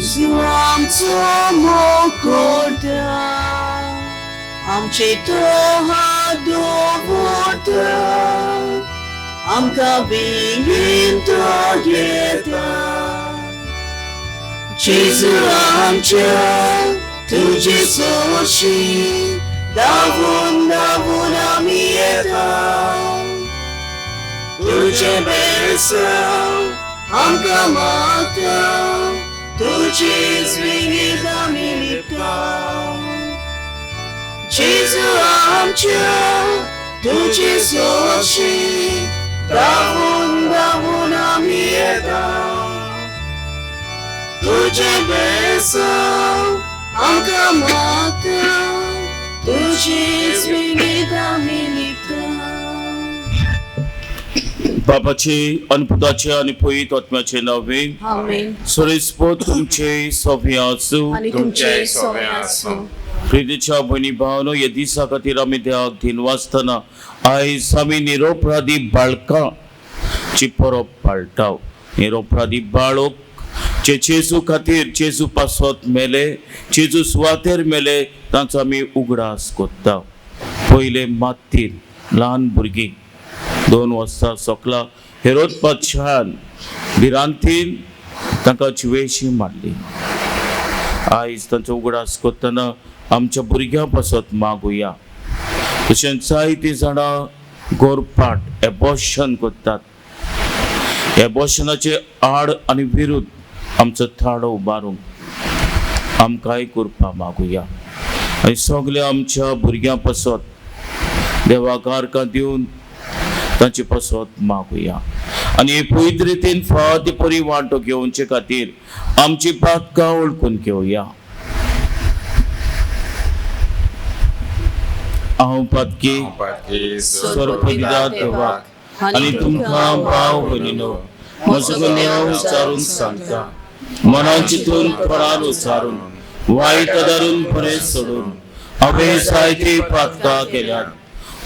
जेजू आमचो मोग करता, आमचे तो हात दवरता, आमकां बेगीन तो घेता. जेजू आमच्या तुजे सोशी धांवून धांवून आमी येता. तुजें बेसांव आमकां मागता, तुजेच वेंगेंत आमी लिपता. जेजू आमच्या तुजे सोशी धांवून धांवून आमी येता. तुजें बेसांव आमकां मागता, तुजेच वेंगेंत आमी लिपता. बापाचे आनी पुताचे आनी पवित्र आत्म्याचे नावे. आमेन. सरेस्पत तुमचे सभे आसूं. आनी तुमचे सवे आसूं. प्रितीच्या भयणी भावनो, ह्या दिसा खातीर आमी देवाक दिनवासतना आयज आमी निरोपराधी बाळकांची परब पाळटा. निरोपराधी बाळक जे जेजू खातीर, जेजू पासत मेले, जेजू सुवातेर मेले, तांचो आमी उगडास करता. पयले मात्तीर ल्हान भुरगीं 2 वर्सां सोकला हेरोद पातशान भिरांतीन तांकां जिवेशी मारली. आयज तांचो उगडास करतना आमच्या भुरग्यां पासत मागुया. तशेंच जायतीं जाणां गोरपाट एबॉर्शन करतात. एबॉर्शनाचे आड आनी विरुद्ध आमचो थाडो उबारूंक आमकांय करपा मागुया. आनी सगल्या आमच्या भुरग्यां पासत देवाक आर्गां दिवन तांचे पासत मागुया. आनी हे पवित्र रितीन फावो ते परी वांटो घेवचे खातीर आमची पातकां वळखून घेवया. हांव पातकी सर्वपदिदा देवाक आनी तुमकां भाव भयणीनो म्हजो गुन्यांव विचारून सांगता. मनान चिंतून फळान उचारून वायट आदारून बरें सोडून हांवें जायतीं पातकां केल्यात.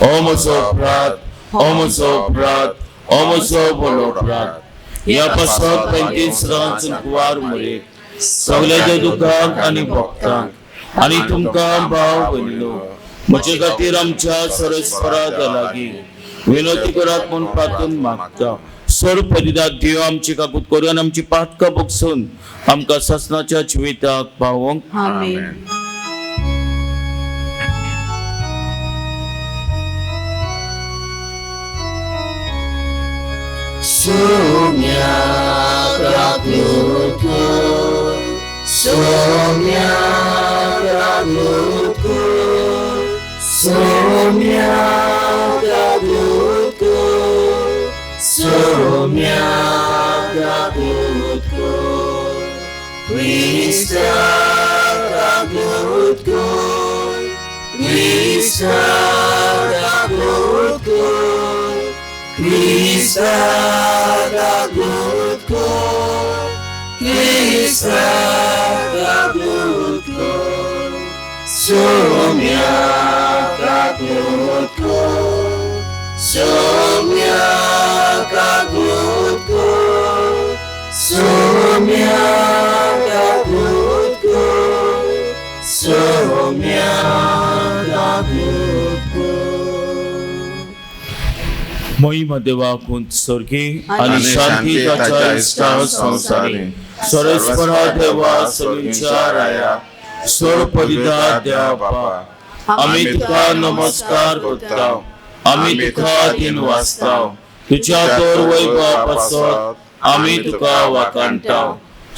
ओ म्हजो अपराध, ओ म्हजो अपराध, ओ म्हजो व्हडलो अपराध. ह्या पासत 35 सदांच कुवार मरेक सगळ्याच्या दुखांक आनी भक्तांक आनी तुमकां भाव भयणीनो म्हजे खातीर आमच्या सरस्परा लागीं विनवती करात म्हूण प्रार्थून मागता. सर परिदात देव आमची काकूत करून आनी आमची पातकां बगसून आमकां सासणाच्या जिविताक पावोवंक. आमेन. Soumya Kaglutko, Soumya Kaglutko, Soumya Kaglutko, Soumya Kaglutko, Krista Kaglutko, Krista Kaglutko, Krista Kaglutko, Krista Kaglutko, Soumya Kaglutko, Soumya Kaglutko, Soumya Kaglutko, Soumya Kaglutko. महिमा देवाक स्वर्गी आनी शांती ताच्या इश्टा संवसारी. सरस्परा देवा सगळींच्या राया सोडपदिदा देवा बापा, आमी तुका नमस्कार करता, आमी तुका दिनवासता. तुज्या तोर वैभवा पासत आमी तुका वाखाणटा.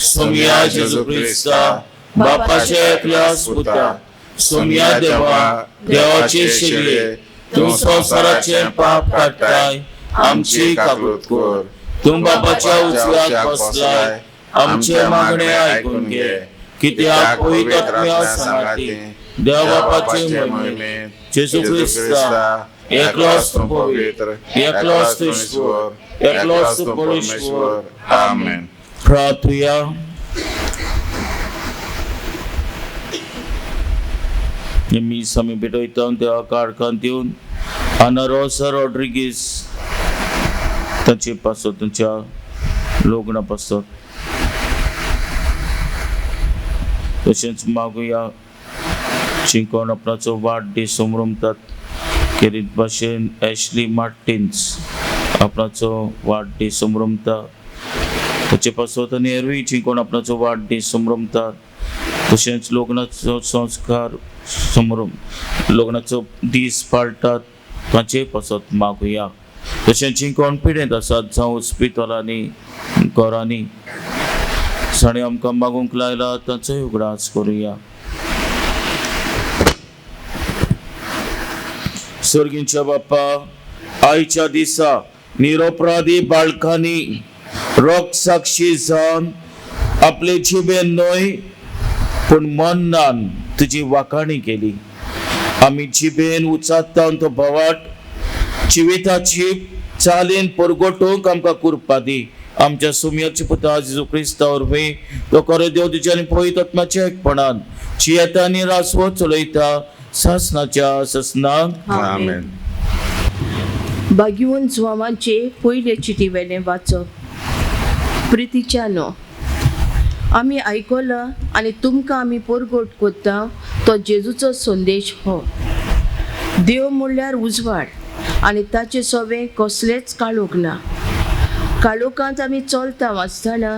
सोमया जेजू क्रिस्ता बापाच्या एकल्या पुता, सोमया देवा देवाचे शिरले, तूं संवसाराचें पाप काडटाय, आमची काकूत कर. तूं बापाच्या उजव्याक बसलाय, आमचे मागणे आयकून घे. कित्याक पवित्र आत्म्या सांगाती देव बापाचे महिमेंत जेजू क्रिस्ता एकलोच तूं पवित्र, एकलोच तूं ईश्वर, एकलोच तूं परमेश्वर. आमेन. प्रार्थुया. मीस आमी भेटयता देवाक आडकान दिवन आना रोसा रॉड्रिगीस तांचे पासत, तांच्या लग्ना पासत. तशेंच मागुया चिंकोण आपणाचो वाडदीस समरमतात केरीत भाशेन एशली मार्टिन्स आपणाचो वाडदीस समरमता. ताचे पासत आनी हेरूय चिंकोण आपणाचो वाडदीस समरमतात. तशेंच लग्नाचो संस्कार समरम लग्नाचो दीस पाळटात ताचे पासत मागुया. तशेंच जी कोण पिडेंत आसात जावं हॉस्पिटलांनी घरांनी जाणें आमकां मागूंक लायला ताचोय उगडास करुया. सर्गींच्या बाप्पा, आयच्या दिसा निरोपराधी बाळकांनी रोग साक्षी जावन आपले जिबेन न्हय पूण मनान तुजी वाखाणी केली. आमी जिबेन उचारता तो भवाट जिविताची चालीन परगटूंक आमकां कुरपा दी. आमच्या सुमयाची पुता जेजू क्रिस्ता वरवीं तो खरो देव तुज्या आनी पवित्र आत्म्याच्या एकपणान जियेता आनी रासवो चलयता सासनाच्या ससनाक. आमेन. बागीवन जुवांवांचे पयले चिटी वेलें वाचप. प्रितीच्या न्हू, आमी आयकलां आनी तुमकां आमी परगट कोत्ता तो जेजूचो संदेश हो. देव म्हणल्यार उजवाड आनी ताचे सवें कसलेंच काळोख ना. काळोखांत आमी चलता आसतना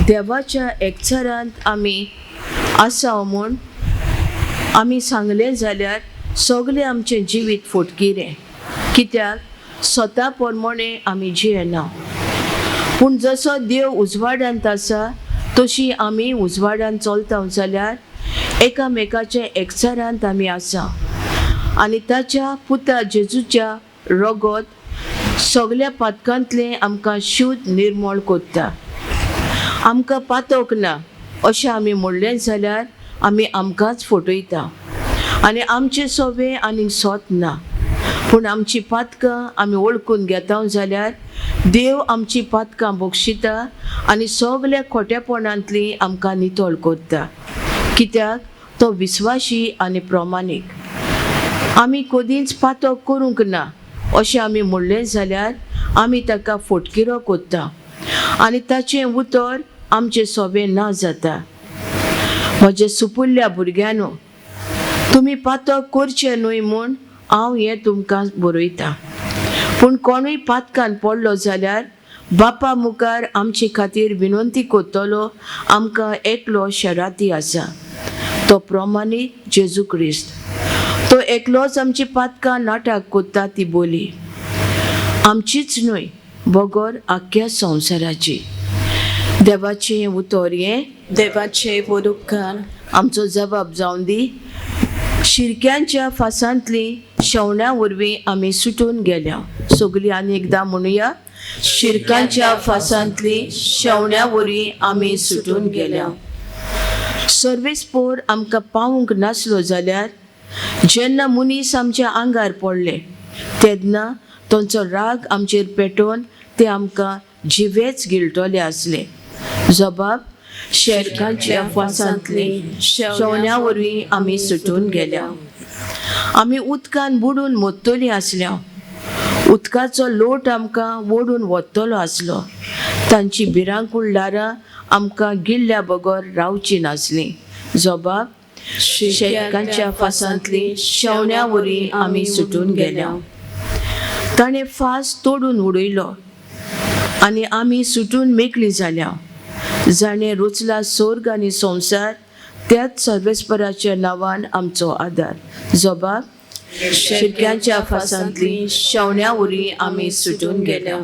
देवाच्या एकचारांत आमी आसा म्हूण आमी सांगलें जाल्यार सगळें आमचें जिवीत फटकिरें, कित्याक स्वता प्रमाणे आमी जियेना. पूण जसो देव उजवाडांत आसा तशी आमी उजवाडांत चलता जाल्यार एकामेकाच्या एकचारांत आमी आसा आनी ताच्या पुता जेजूच्या रगत सगल्या पातकांतलें आमकां शुद्ध निर्मळ कोत्ता. आमकां पातक ना अशें आमी म्हणलें जाल्यार आमी आमकांच फटयता आनी आमचें सवें आनीक सोत ना. पूण आमची पातकां आमी वळखून घेता जाल्यार देव आमची पातकां बक्षिता आनी सगल्या खोटेपणांतली आमकां नितळ करता, कित्याक तो विस्वाशी आनी प्रमाणीक. आमी कदींच पातक करूंक ना अशें आमी म्हणलें जाल्यार आमी ताका फटकिरो करता आनी ताचें उतर आमचें सोबें ना जाता. म्हजे सुपुल्ल्या भुरग्यांनो, तुमी पातक करचें न्हय म्हूण हांव हें तुमकां बरयतां. पूण कोणूय पातकान पडलो जाल्यार बापा मुखार आमचे खातीर विनंती करतलो आमकां एकलो शराती आसा, तो प्रमाणीक जेजू क्रिस्त. तो एकलोच आमची पातकां नाटक करता ती बोली आमचीच न्हय बगर आख्ख्या संवसाराची. देवाचें उतर हें देवाचे उपकार. आमचो जबाब जावन दी. शिरक्यांच्या फासांतली शेवण्या वरवीं आमी सुटून गेल्या. सगळीं आनी एकदां म्हणुया, शिरकांच्या फासांतली शेवण्या वरवीं आमी सुटून गेल्या. सर्वेस पोर आमकां पावूंक नासलो जाल्यार जेन्ना मनीस आमच्या आंगार पडले तेन्ना तांचो राग आमचेर पेटोवन ते आमकां जिवेच गिळटले आसले. जबाब शेरकांच्या फासांतली शेवण्या वरवीं आमी सुटून गेल्या. आमी उदकान बुडून मोत्तली आसल्या. उदकाचो लोट आमकां ओडून वतलो आसलो. तांची भिरांकूळ ल्हारां आमकां गिल्ल्या बगर रावची नासली. जबाब शेकांच्या फासांतली शेवण्या वरवीं आमी सुटून गेल्या. ताणें फास तोडून उडयलो आनी आमी सुटून मेकळी जाल्या. जाणें रचला सोर्ग आनी संवसार त्याच सर्वेस्पराच्या नांवान आमचो आदार. जबाब शिरक्यांच्या फासांतली शेवण्या वरवीं आमी सुटून गेल्या.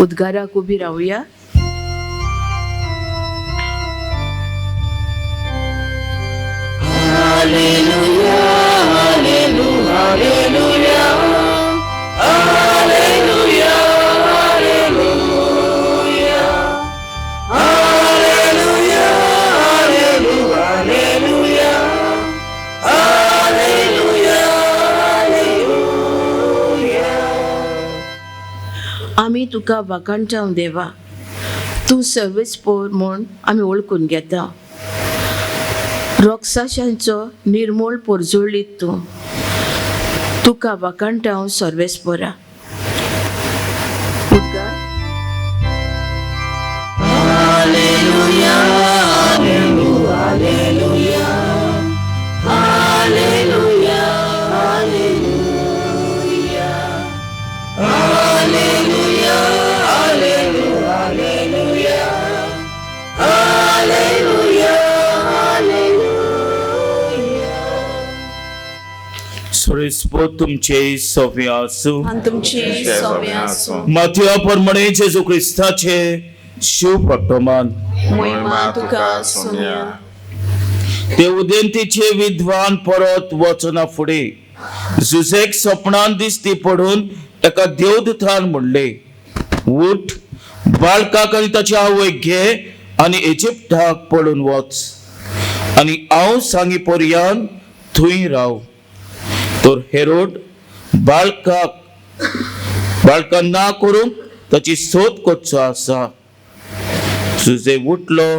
उद्गाराक उबी रावया. आमी तुका वाखाणटाव देवा, तूं सर्वेस्पोर म्हूण आमी वळखून घेता. रोक्षाशांचो निर्मूळ पोरजोळीत तूं, तुका वाखाणटाव सर्वेस्पोरा. उद्गार. Hallelujah, hallelujah, hallelujah. सोरेस्पोत तुमचे सोवे आसूं. आनी तुमचे सोवे आसूं. माथ्या प्रमाणे जेजू क्रिस्ताचे शिव वर्तमान. मोहिमा तुका सोम्या. ते उदेंतीचे विद्वान परत वचना फुडें जुजेक सपनान दिसती पडून एका देवदूतान म्हणले, उठ, बाळकाक आनी ताची आवयक घे आनी इजिप्ताक पळून वच आनी हांव सांगी पर्यान थंय राव. तर हेरोड बाळकाक बाळका ना करूंक ताची सोद करचो आसा. जुजे उठलो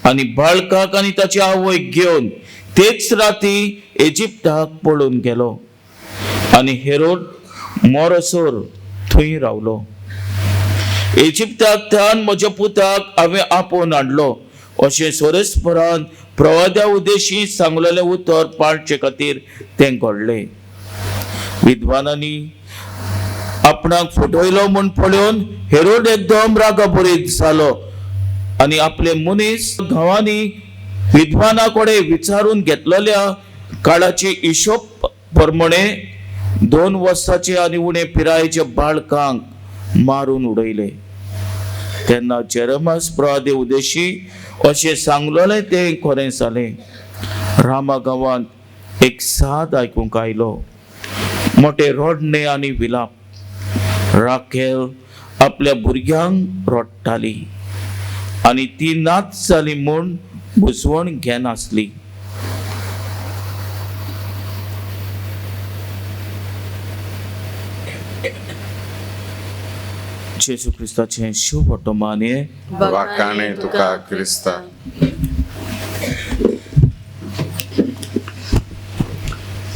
आनी बाळकाक आनी ताची आवयक घेवन तेच राती इजिप्ताक पळून गेलो आनी हेरोड मोरसोर थंय रावलो. इजिप्ताक थावन म्हज्या पुताक हांवें आपोवन हाडलो अशें सोरेस्परान प्रवाद्या उद्देशी सांगलेलें उतर पाळचे खातीर तें घडलें. विद्वानांनी आपणाक फटयलो म्हूण पळोवन हेरोड एकदम रागाभरीत जालो आनी आपले मनीस गांवांनी विद्वाना कडेन विचारून घेतलेल्या काळाची हिशोब प्रमाणे 2 वर्साचे आनी उणे पिरायेच्या बाळकांक मारून उडयले. तेन्ना जेरमास प्रवादे उदेशी अशें सांगलेलें तें खरें जालें. रामा गांवांत एक साद आयकूंक आयलो, मोटे रडणें आनी विलाप. राखेल आपल्या भुरग्यांक रडटाली आनी ती नाच जाली म्हूण बुजवण घेनासली. जेजू क्रिस्ताचें शुभ वर्तमान. वाखाणे तुका क्रिस्ता.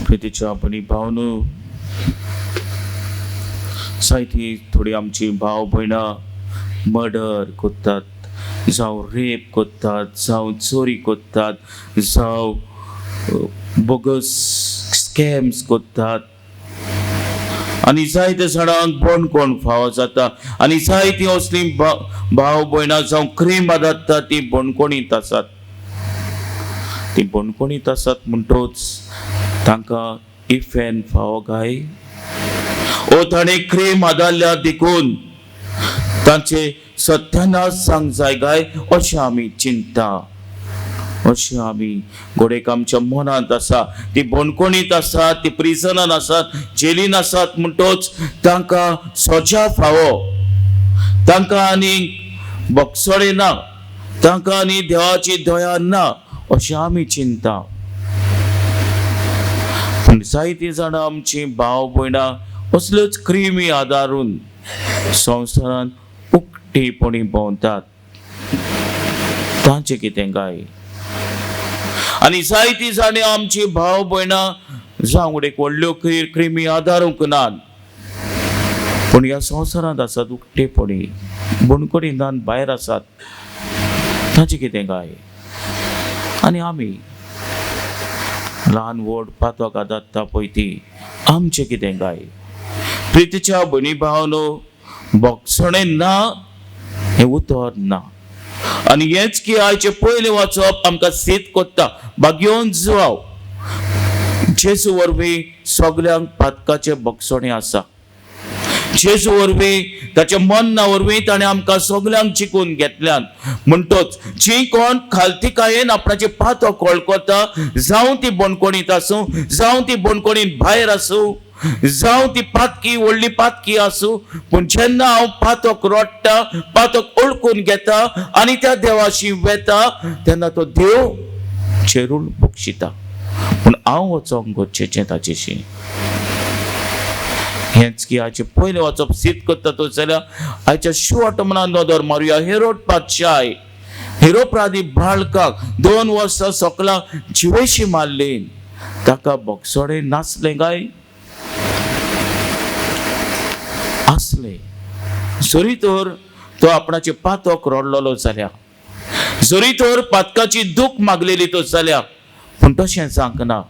प्रितीच्या भयणी भावनो, जायती थोडी आमची भाव भयणां मर्डर करतात, जावं रेप करतात, जावं चोरी करतात, जावं बोगस स्कॅम्स करतात आनी जायते जाणांक बणकोण फावो जाता आनी जायतीं असलीं भाव भयणां जावं क्रीम आदारता ती बणकोणीत आसात. ती बणकोणीत आसात म्हणटच तांकां इफेन फावो काय? ओ ताणें क्रीम आदारल्या देखून तांचे सत्यानाश सांग जाय काय अशें आमी चिंता, अशें आमी घोडेक आमच्या मनांत आसा. ती बणकोणीत आसात, ती प्रिजनान आसात, जेलीन आसात म्हणटच तांकां सजा फावो, तांकां आनी बक्षोडे ना, तांकां आनी देवाची दया ना अशें आमी चिंता. पूण जायतीं जाणां आमचीं भाव भयणां असल्योच क्रिमी आदारून संवसारांत उक्तेपणी भोंवतात. तांचें कितें काय? आनी जायतीं जाणां आमची भाव भयणां जावं एक व्हडल्यो क्रिमी आदारूंक नात, पूण ह्या संवसारांत आसात उक्तेपणी, बणकोणी नात, भायर आसात, ताचें कितें काय? आनी आमी ल्हान व्हड पातक आदारता पळय ती आमचें कितें काय? प्रितीच्या भयणी भावनो, बक्षणें ना हें उतर ना. आनी हेंच की आयचें पयलें वाचप आमकां सीत कोत्ता. भाग्योन जुवाव जेजू वरवीं सगल्यांक पातकाचें बक्षणें आसा. जेजू वरवीं ताच्या मन्ना वरवीं ताणें आमकां सगल्यांक जिखून घेतल्यान. म्हणटच जी कोण खालतीकायेन आपणाचें पातक वळखता, जावं ती बणकोणीत आसूं, जावं ती बणकोणीत भायर आसूं, जावं ती पातकी व्हडली पातकी आसूं, पूण जेन्ना हांव पातक रडटा, पातक ओळखून घेता आनी त्या देवाशी वेता तेन्ना तो देव चेरूल बक्षिता. पूण हांव वचोंक गरजेचें ताचेशी. हेंच की आयचें पयलें वाचप सीत करता तो जाल्यार आयच्या शिवट मनान नदर मारुया. हेरोड पातशाय हेरो प्रादी बाळकाक 2 वर्सां सकला जिवेशी मारली, ताका बक्षोडे नासलें काय? आसलें. जरी तर तो आपणाचे पातक रडलेलो जाल्या, जरी तर पातकाची दूख मागलेली तो जाल्या, पूण तशें जावंक ना.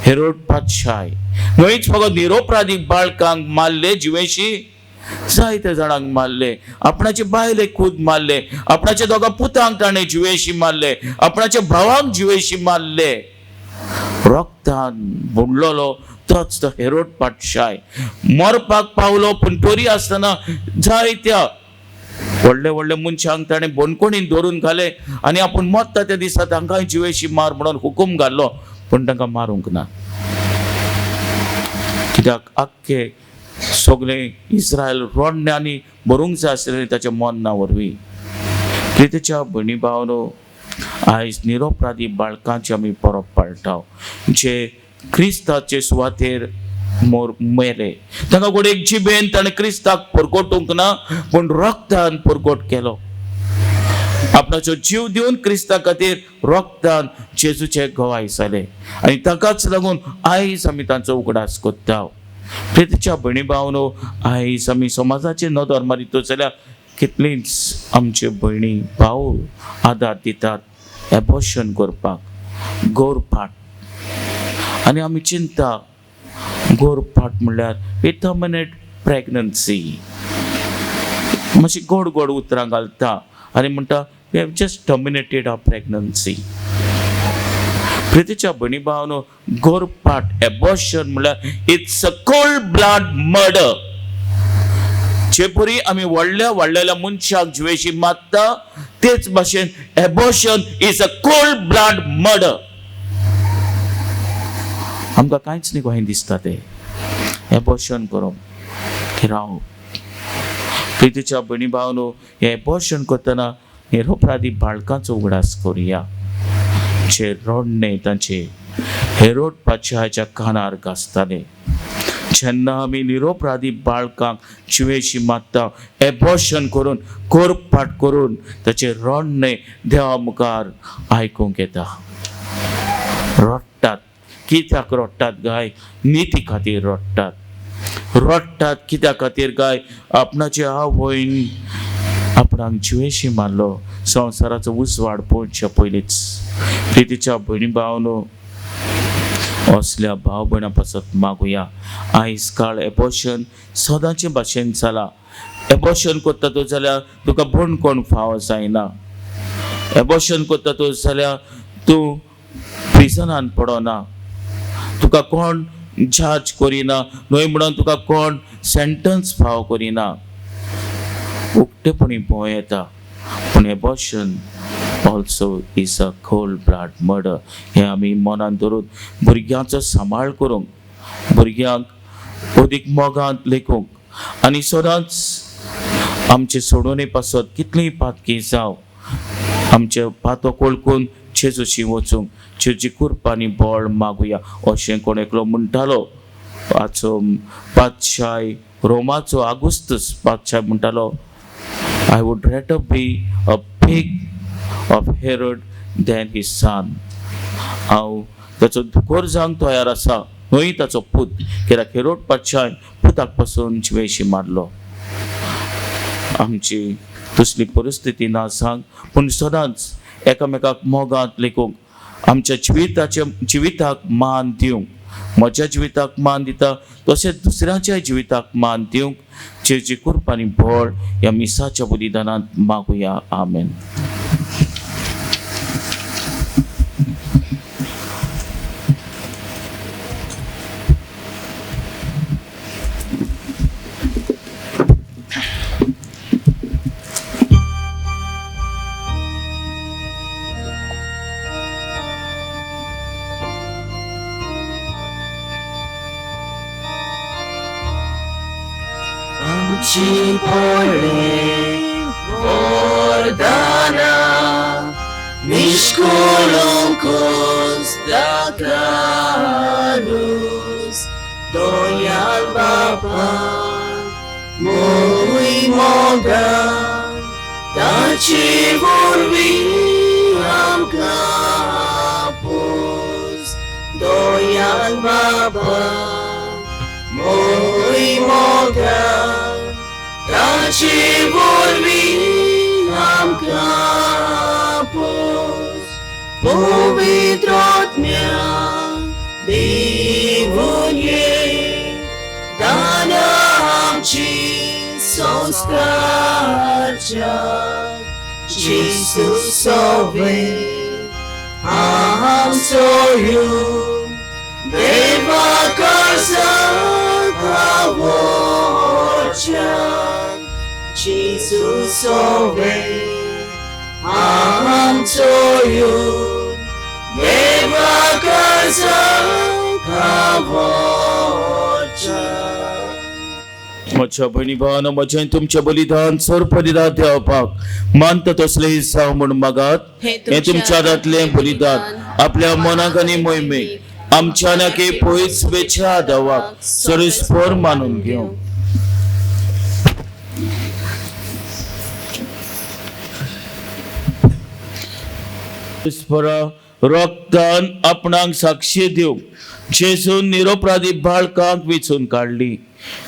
हेरोड पातशाय न्हयच फकत निरोपराधीक बाळकांक मारले जिवेशी, जायत्या जाणांक मारले, आपणाचे बायलेक खूद मारले, आपणाच्या दोगां पुतांक ताणें जिवेशी मारले, आपणाच्या भावांक जिवेशी मारले. रक्तान बुडलेलो तो तोच तो हेरोड पातशाय मरपाक पावलो, पूण तरी आसतना जायत्या व्हडले व्हडले मनशांक ताणें बंदखणीन धरून घाले आनी आपूण मरता त्या दिसा तांकांय जिवेशी मार म्हणून हुकूम घाल्लो, पूण तांकां मारूंक ना. कित्याक आख्खे सगळें इस्रायल रडण्यांनी भरूंक जाय आसलें ताच्या मरणा वरवीं. प्रितीच्या भयणी भावनो, आयज निरोपराधी बाळकांची आमी परब पाळटा, जे क्रिस्ताचे सुवातेर मोर मेले. तांकां गोड एक जिबेन ताणें क्रिस्ताक परगटूंक ना, पूण रक्तान परगट केलो. आपणाचो जीव दिवन क्रिस्ता खातीर रक्तान जेजूचे गवाय जाले आनी ताकाच लागून आयज आमी तांचो उगडास करता. प्रितीच्या भयणी भावनो, आयज आमी समाजाचे नदर मारितो जाल्यार कितलींच आमचे भयणी भाव आदार दितात एबॉर्शन करपाक, गोरपाट. आनी आमी चिंता गोरपाट म्हणल्यार टर्मिनेट प्रेग्नन्सी, मातशी गोड गोड उतरां घालता आनी म्हणटा we have just terminated our pregnancy. प्रितीच्या भयणी भावनो, गोरपाट एबॉर्शन म्हणल्यार it's a cold blood murder. जे परी आमी व्हडल्या व्हडल्या मनशाक जिवेशी मारता तेच भाशेन abortion is a cold blood murder. आमकां कांयच न्ही कशें दिसता तें एबॉर्शन करप की राव. प्रितीच्या भयणी भावनो, हें एबॉर्शन करतना निरोपराधी बाळकांचो उगडास करुया, जे रडणे तांचे हेरोड पातशाहाच्या कानार घासताले. जेन्ना आमी निरोपराधी बाळकांक जिवेशी मारता एबॉर्शन करून कोरपाट करून, ताचें रडणें देवा मुखार आयकूंक येता. रडटात. कित्याक रडटात गाय? निती खातीर रडटात. रडटात कित्या खातीर गाय? आपणाचे आवयन आपणाक जिवेशी मारलो संवसाराचो उजवाड पळोवच्या पयलींच. प्रितीच्या भयणी भावनो, असल्या भाव भयणां पासत मागुया. आयज काळ एबॉर्शन सदांचे भाशेन जाला. एबॉर्शन करता तूं जाल्यार तुका बणकोण फावो जायना. एबॉर्शन करता तूं जाल्यार तूं प्रिजनान पडना, तुका कोण जज करिना, न्हय म्हणून तुका कोण सेंटन्स फावो करिना, उक्तेपणी भंय येता. पूण abortion also is a cold blood murder. हें आमी मनान धरून भुरग्यांचो सांबाळ करूंक, भुरग्यांक अदीक मोगांत लेखूंक आनी सदांच आमचे सोडोवणे पासत कितलीय पातकी जावं आमचे पातो वळखून जेजूशी वचूंक जेजूची कृपा आनी बळ मागुया. अशें कोण एकलो म्हणटालो, हाचो पातशाय रोमाचो आगुस्तूस पातशाय म्हणटालो, I would rather be a pig of Herod than his son. हांव ताचो दुकोर जावंक तयार आसा, न्हय ताचो पूत, कित्याक हेरोड पातशाय पुताक पासून जिवेशी मारलो. आमची तसली परिस्थिती ना सांग, पूण सदांच एकामेकाक मोगांत लेखूंक, आमच्या जिविताचे जिविताक मान दिवंक, म्हज्या जिविताक मान दिता तशेंच दुसऱ्याच्याय जिविताक मान दिवंक जेजूची कृपा आनी बळ ह्या मिसाच्या बलिदानांत मागुया. आमेन. आमची पडले वरदाना निष्कळंकच दाखलानुस दयाल बाबा मोय मोगान ताचे वरवीं आमकां पुस दयाल बाबा मोय मोगान ताचे वरवीं आमकां पुस पवित्र आत्म्या देवून ये दाना आमची संस्कारच्या जेजू सोवे आमचो येवन देवा कर्ज वचन जेजू सोवे आमचो येवन देवा म्हज्या भयणी भावानो, म्हजें तुमचें बलिदान सर्वपरिदान देवपाक मानता तसलें जावं म्हूण मागात. हें तुमच्या हातांतलें बलिदान आपल्या मनाक आनी मोहिमेक आमच्या नाके पयस वेच्या देवाक सरेस्पर मानून घेवं. रक्तान आपणाक साक्षी दिवंक जेजून निरोपराधी बाळकांक वेंचून काडली.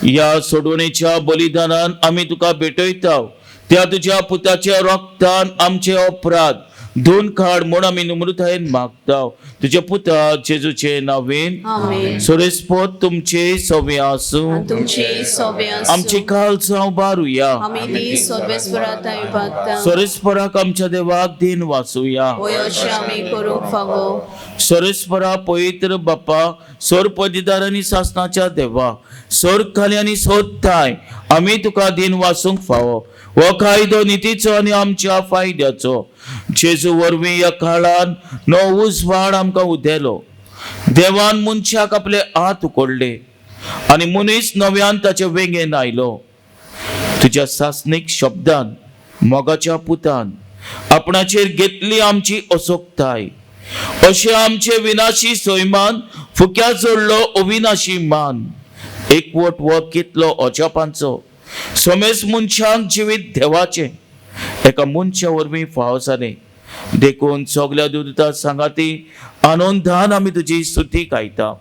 ह्या सोडवणेच्या बलिदानान आमी तुका भेटयता. त्या तुज्या पुताच्या रक्तान आमचे अपराध धुवन काड म्हूण आमी नम्रतायेन मागता. तुज्या पुता जेजूचे नांवेन. सोरेस्पोत तुमचे सोबे आसूं. आमची काल जावं बारुया. सोरेस्पराक आमच्या देवाक दिन वाचुया. सोरेस्परा पवित्र बाप्पा, सोर पदिदार आनी सासनाच्या देवा, सोर खाली आनी सोदताय आमी तुका दिन वाचूंक फावो. हो कायदो नितीचो आनी आमच्या फायद्याचो. जेजू वरवीं ह्या काळान नो उजवाड आमकां उदेलो. देवान मनशाक आपले हात उकडले आनी मनीस नव्यान ताचे वेंगेन आयलो. तुज्या सासणीक शब्दान मोगाच्या पुतान आपणाचेर घेतली आमची असोकताय. अशें आमचे विनाशी सैमान फुक्या जोडलो अविनाशी मान. एकवट हो कितलो अजापांचो. समेज मनशांक जिवीत देवाचें एका मनशा वरवीं फावो जालें. देखून सगल्या दुता सांगाती आनंदान आमी तुजी स्तुती गायता.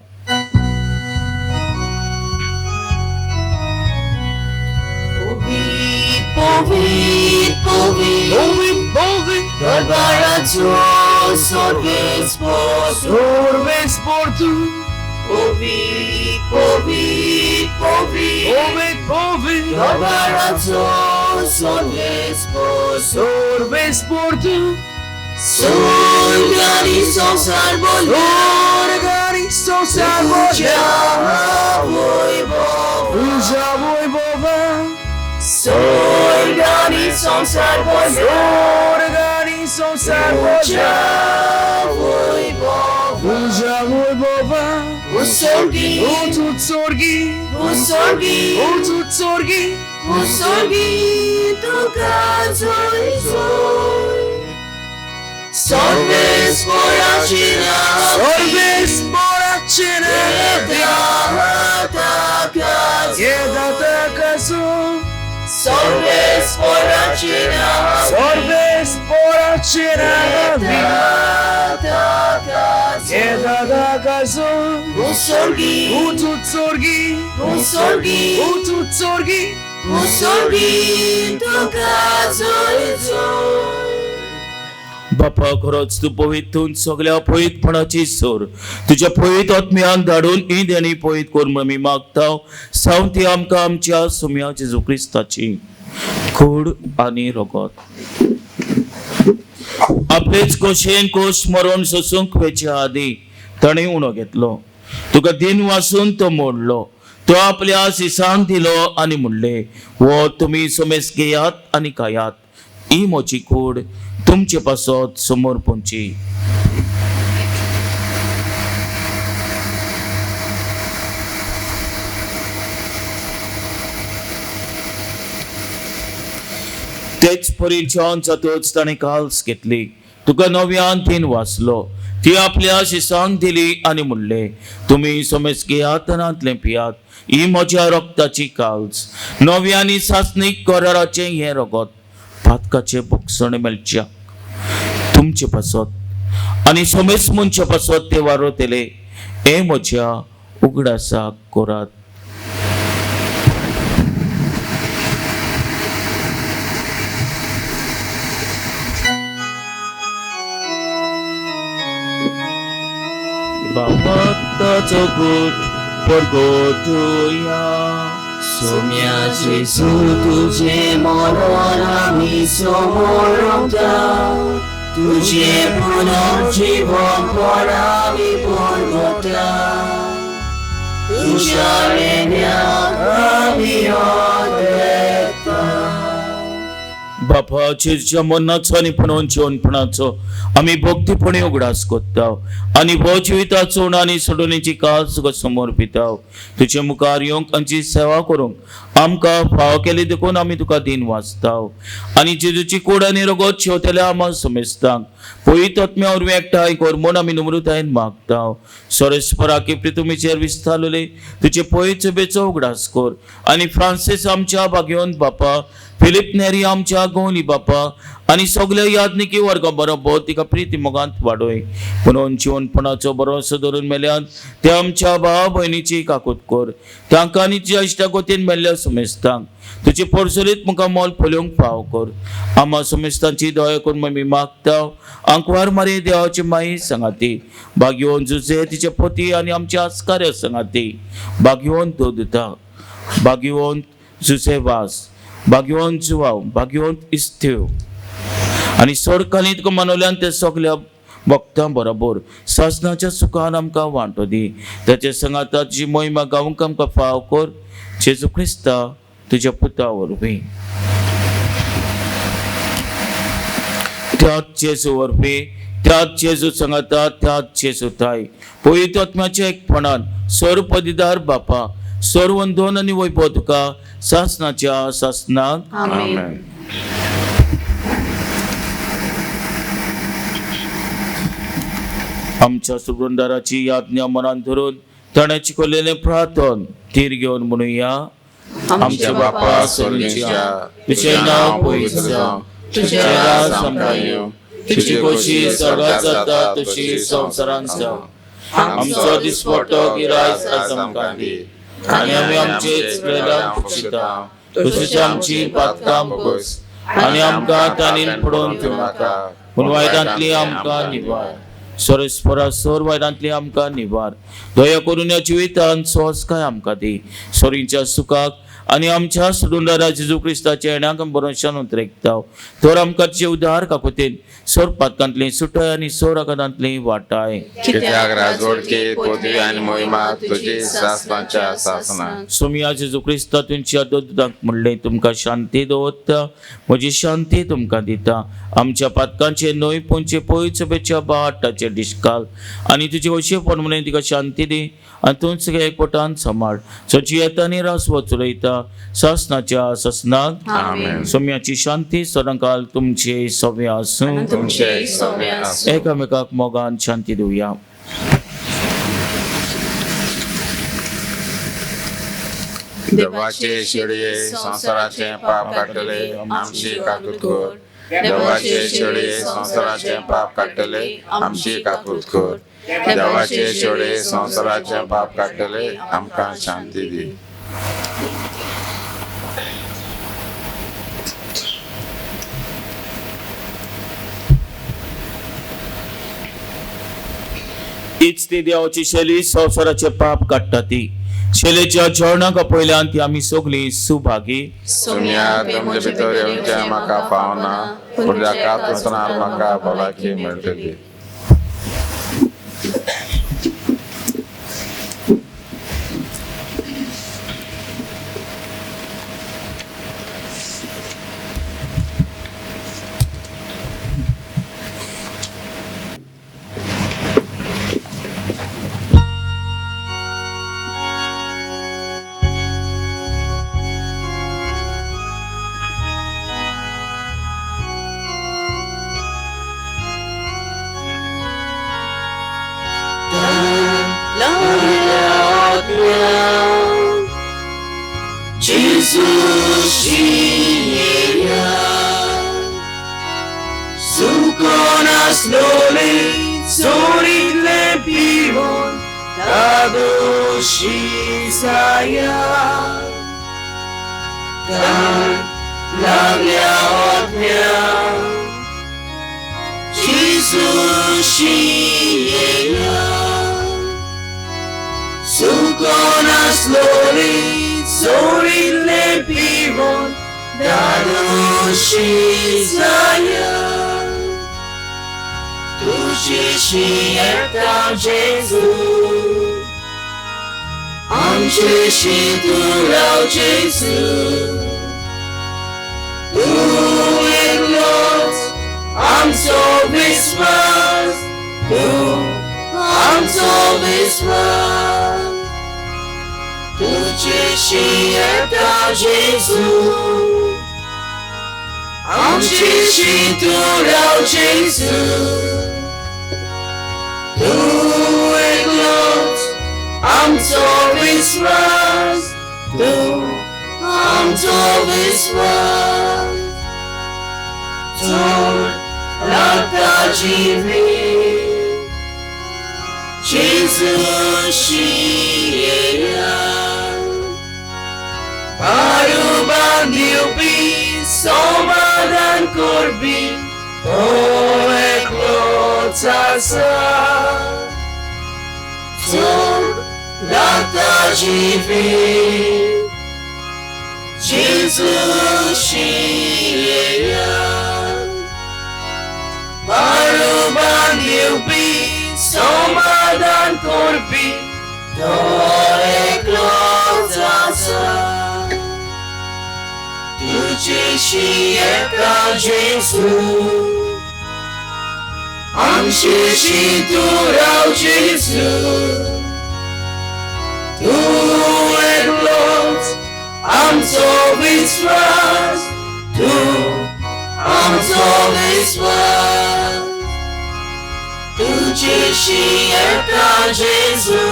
बापा, खरोच तूं पवित्र सगल्या पवित्रपणाची सोर. तुज्या पवित्र आत्म्यान धाडून ही देणी पवित्र कर म्हूण आमी मागता. सावती आमकां आमच्या सुम्या जेजू क्रिस्ताची कूड आनी रगत. आपलेच कोशेन कोश मरण सोसूंक वेच्या आदी ताणें उणो घेतलो. तुका दिन वासून तो मोडलो. तो आपल्या सिसांक दिलो आनी म्हणलें, हो तुमी समेस घेयात आनी खायात. ही म्हजी कूड तुमचे पासत समोर पोंची. तेच परी जेवण जातच ताणें काल्स घेतली. तुका नव्यान तीन वाचलो. ती आपल्या शिसांक दिली आनी म्हणलें, तुमी समेज घेयात आनी पियात. ही म्हज्या रक्ताची काल्स, नव्या आनी सासणीक कराराचें हें रगत पातकाचें भोगसण मेळच्या तुमचे पासत आनी समेज मनशा पासत ते वारवतले. हें म्हज्या उगडासाक करात. बाबा गुट परगोटुया. सोम्या जेजू तुझे मरण आमी समोरता, तुझे पुनर्जीवन पण आमी परगोता, तुझ्या येण्याक आमी आदरिता. बापा जेजूच्या मरणाचो आनी पुनर्जिवनपणाचो आमी भक्तीपणी उगडास करता आनी हो जिविताचो आनी सोडोवणेची काज तुका समर्पिता. तुजे मुखार येवंक आनी सेवा करूंक आमकां फावो केली देखून आमी तुका दिन वाचता आनी जेजूची कूड आनी रगत शेवतल्या आम्हा समेस्तांक पवित्र आत्म्या वरवीं एकठांय कर म्हूण आमी नम्रतायेन मागता. सोरेस्पराकी प्रितुमीचेर विस्तारलेले तुजे पवित्र सभेचो उगडास कर आनी फ्रांसीस आमच्या भाग्यवंत बापा, फिलीप नेरी आमच्या गोवली बापा आनी सगल्या याज्ञिकी वर्गा बरोबर तिका प्रिती मोगांत वाडोय. पुणून जिवनपणाचो भरोसो धरून मेल्यान ते आमच्या भाव भयणीची काकूत कर. तांकां आनी तुज्या इश्टा गोतीन मेल्ल्या समेस्तांक तुजी पोरसुलीत मुखार मोल पळोवंक फाव कर. आम्हा समेस्तांची दया करून आमी मागता. आंकवार मारी देवाची माई सांगाती, भाग्यवंत जुजे तिचे पती आनी आमच्या आस्कार्या सांगाती, भाग्यवंत दोदता, भाग्यवंत जुजे वास, भाग्यवंत जुवाव, भाग्यवंत इस्त्यो आनी सोडकाली तुका मनोल्यान ते सगल्या भक्तां बरोबर सासणाच्या सुखान आमकां वांटो दी. ताचे सांगाता तुजी मोहिमा गावंक आमकां फाव कर. जेजू क्रिस्ता तुज्या पुता वरवीं. त्याच जेजू वरवीं, त्याच जेजू सांगाता, त्याच जेजू ताय पवित्र आत्म्याच्या एकपणान सर्व पदीदार बापा, सर्व वंदन आनी वैभव तुका सासणाच्या सासणाक. आमेन. आमच्या सुगंधाराची याज्ञा मनान धरून ताणें शिकवलेलें प्रार्थन तीर घेवन म्हणुया. आमच्या बापा स्वर्गाच्या, तुजें नांव पवित्र जावं, तुजें राज आमकां येवं, तुजी खोशी स्वर्गात जाता तशी संवसारांत जावं. आमचो दिसपट्टो गिरायक आज आमकां दी आनी आमी आमचे चुकलेल्यांक बक्षिता तशीच आमची पातकां बस आनी आमकां ताणीन पडोवन दिवं नाका, पूण वायटांतली आमकां निवार. सोरेस्परा सोर वायटांतली आमकां निवार. दया करून ह्या जिवितांत सोंसकाय आमकां दी. सोरींच्या सुखाक आनी आमच्या सोडूनदारा जेजू क्रिस्ताच्या येण्याक आमी भरोशान उतरेकता. तर आमकां तुजे उदार काकुतीन सोर पातकांतली सुटाय आनी सोर आघातांतली वाटाय. कित्याक राजवडकी पदवी आनी मोहिमा तुजी सासणाच्या सासणाक. सोमिया जेजू क्रिस्ता तुमच्या दोतांक म्हणलें, तुमकां शांती दवरता, म्हजी शांती तुमकां दिता. आमच्या पातकांचे न्हय पूण पयचेच्या बाटाचे डिस्काल आनी तुजी अशेपण म्हणून तिका शांती दी आनी तूं सगळ्या एकवटान सांबाळ. सची येता आनी रासवो चलयता सासणाच्या सासणाक. आमेन. सोम्याची शांती सदांकाल तुमचे सगळे आसूं. तुमचे सगळे आसूं. एकामेकाक मोगान शांती दिवया. देवाचे शेळये संवसाराचे पाप काडटले आमची काकूत कर. देवाचे शेळये संवसाराचे पाप काडटले आमची काकूत कर. देवाचे शेळये संवसाराचे पाप काडटले आमकां शांती दी. तीच ती देवाची शैली संवसाराचे पाप काडटा ती शैलेच्या जेवणाक पयल्यान ती आमी सगळीं सुभागी. सोम्या तुमचे भितर येवचें म्हाका फावना, पूण तुज्या कातुसनान म्हाका भलायकी मेळटली. Gesù, tu आमचो विस्वास तूं आमचो विस्वास तुजेशी येता जेजू आमचेशी तूं राव जेजू तूं एकलोच आमचो विस्वास तूं आमचो विस्वास चड लागता जिवीत जेजूशी येया पारुबान दिवपी समाधान करपी तो एकलोच आसा चड लागता जिवीत जेजूशी येया पारुबान दिवपी समाधान करपी तो एकलोच आसा तुजेशी येता जेजू आमचेशी तूं राव जेजू तूं एकलोच आमचो विस्वास तूं आमचो विस्वास तुजेशी येता जेजू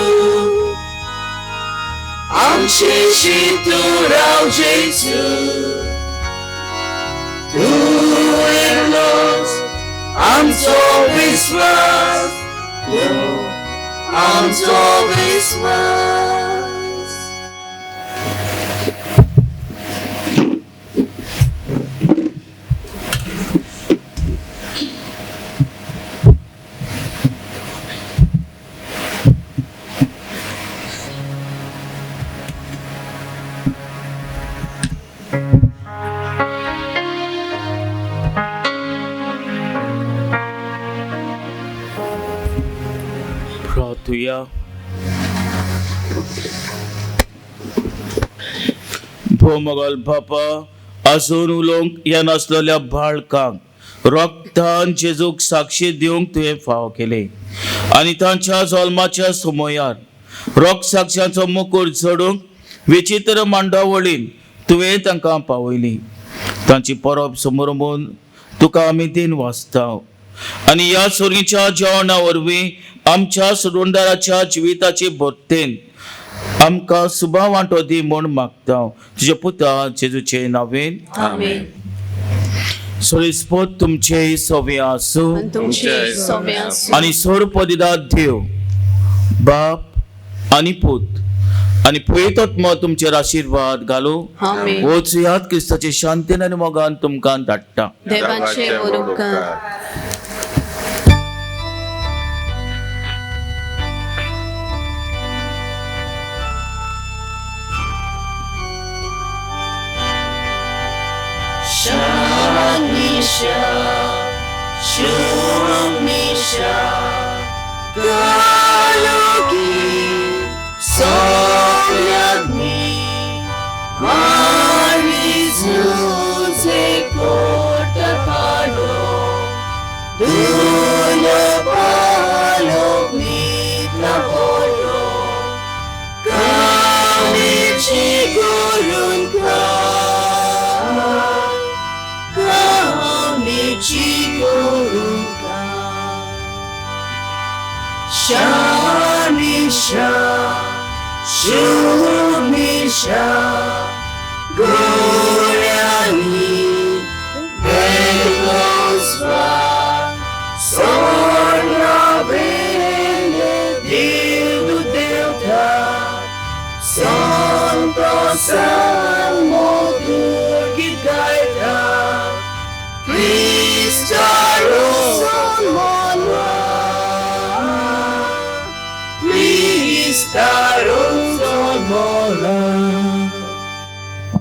आमचेशी तूं राव जेजू तूं एकलोच आमचो विस्वास तूं आमचो विस्वास. प्रार्थुया. भोमगल बापा आजून उलोवंक येनासलेल्या बाळकांक रोगतान जेजूक साक्षी दिवंक तुवें फावो केलें आनी तांच्या जल्माच्या समयार रोग साक्षांचो मुकूर चडूंक विचित्र मांडावळीन तुवें तांकां पावयली. तांची परब समरमून तुका आमी दिन वाचता आनी ह्या सोरीच्या जेवणा वरवीं आमच्या सुडुंदाराच्या जिविताची भरतेन आमकां सुबा वांटो दी म्हूण मागता तुज्या पुता जेजूचे नांवेन. आमेन. सोरीस्पोत तुमचे सवे आसूं आनी तुमचे सवे आसूं. आनी सोरपदिदा देव बाप आनी पूत आनी पवित्र तुमचेर आशिर्वाद घालूं. आमेन. वचयात क्रिस्ताचे शांतीन आनी मोगान तुमकां धाडटा. देवाचे व्हड उपकार. Shamisha, Shumisha, Galogi, Solyagni, Marizuze Kortapalo, Dunapalo, Mitnapolo, Kamichi Gurunka. Shamisha, Shumisha, Gurani, Belosva, Sorna Benedido Delta, Santo Salmo Durgigaita, Kristaro Mola, Kristaro Mola.